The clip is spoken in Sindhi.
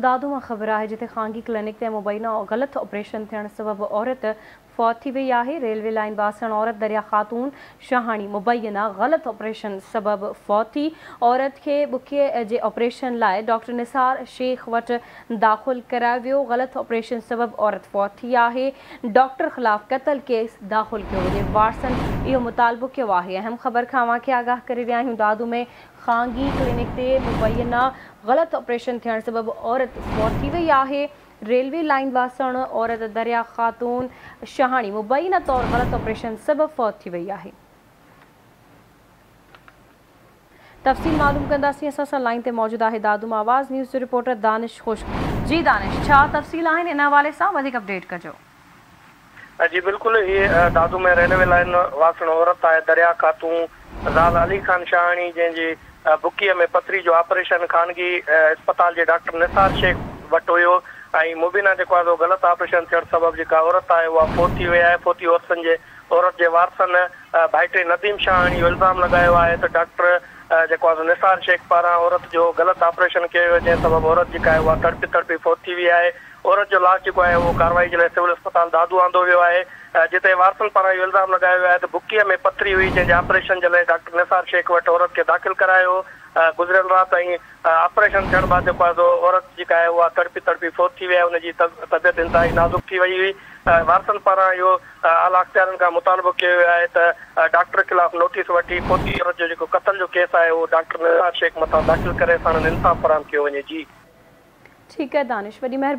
دادو مان خبر آهي جتي خانگي ڪلينڪ تي مبينا غلط آپريشن ٿيڻ سبب عورت فوت ٿي وئي آهي. ريلوي لائين واسڻ عورت دريا خاتون شاهاڻي مبينا غلط آپريشن سبب فوت ٿي. عورت کي بڪي جي آپريشن لاء ڊاڪٽر نثار شيخ وٽ داخل ڪرايو ويو. غلط آپريشن سبب عورت فوت ٿي آهي. ڊاڪٽر خلاف قتل ڪيس داخل ڪيو وڃي. وارثن اهو مطالبو ڪيو آهي. اهم خبر کان اوهان کي آگاهه ڪري رهيا آهيون. دادو ۾ خانگي ڪلينڪ تي مبينا غلط آپريشن ٿيڻ سبب عورت فوت ٿي وئي آهي. ريلوي لائين واسڻ عورت دريا خاتون شاهاڻي مبينا طور غلط آپريشن سبب فوت ٿي وئي آهي. تفصيل معلوم ڪنداسين. اسان سان لائين تي موجود آهي دادو مان آواز نيوز جو رپورٽر دانش خشڪ. جي دانش، ڇا تفصيل آهن ان حوالي سان وڌيڪ اپڊيٽ ڪجو. جي بلڪل، هي دادو ۾ ريلوي لائين واسڻ عورت آهي دريا خاتون زال علي خان شاهاڻي، جنهن جي بڪيء ۾ پٿري جو آپريشن خانگي اسپتال جي ڊاڪٽر نثار شيخ وٽ هيو ۽ مبينا جيڪو آهي سو غلط آپريشن ٿيڻ سبب جيڪا عورت آهي اها فوت ٿي وئي آهي. فوتي عورتن جي عورت جي وارثن ڀائٽي نديم شاهاڻي اهو الزام لڳايو آهي ته ڊاڪٽر جيڪو آهي سو نثار شيخ پاران عورت جو غلط آپريشن ڪيو ويو، جنهن سبب عورت جيڪا آهي اها تڙپي تڙپي فوت ٿي وئي آهي. عورت جو لاش جيڪو آهي اهو ڪارروائي جي لاء سول اسپتال دادو آندو ويو آهي، جتي وارثن پاران اهو الزام لڳايو ويو آهي ته بڪيء ۾ پٿري هئي، جنهن جي آپريشن جي لاء ڊاڪٽر نثار شيخ وٽ عورت کي داخل ڪرايو هو. گذريل رات ۽ آپريشن ٿيڻ بعد جيڪو آهي سو عورت جيڪا آهي اها تڙپي تڙپي فوت ٿي وئي آهي، ان جي طبيعت انتهائي نازڪ ٿي وئي هئي. وارثن پاران اهو اعليٰ اختيارين کان مطالبو ڪيو ويو آهي ته ڊاڪٽر خلاف نوٽيس وٺي فوتي عورت جو جيڪو قتل جو ڪيس آهي اهو ڊاڪٽر نثار شيخ مٿان داخل ڪري ساڻن انصاف فراهم ڪيو وڃي. جي. ٺيڪ آهي دانش، وڏي مهرباني.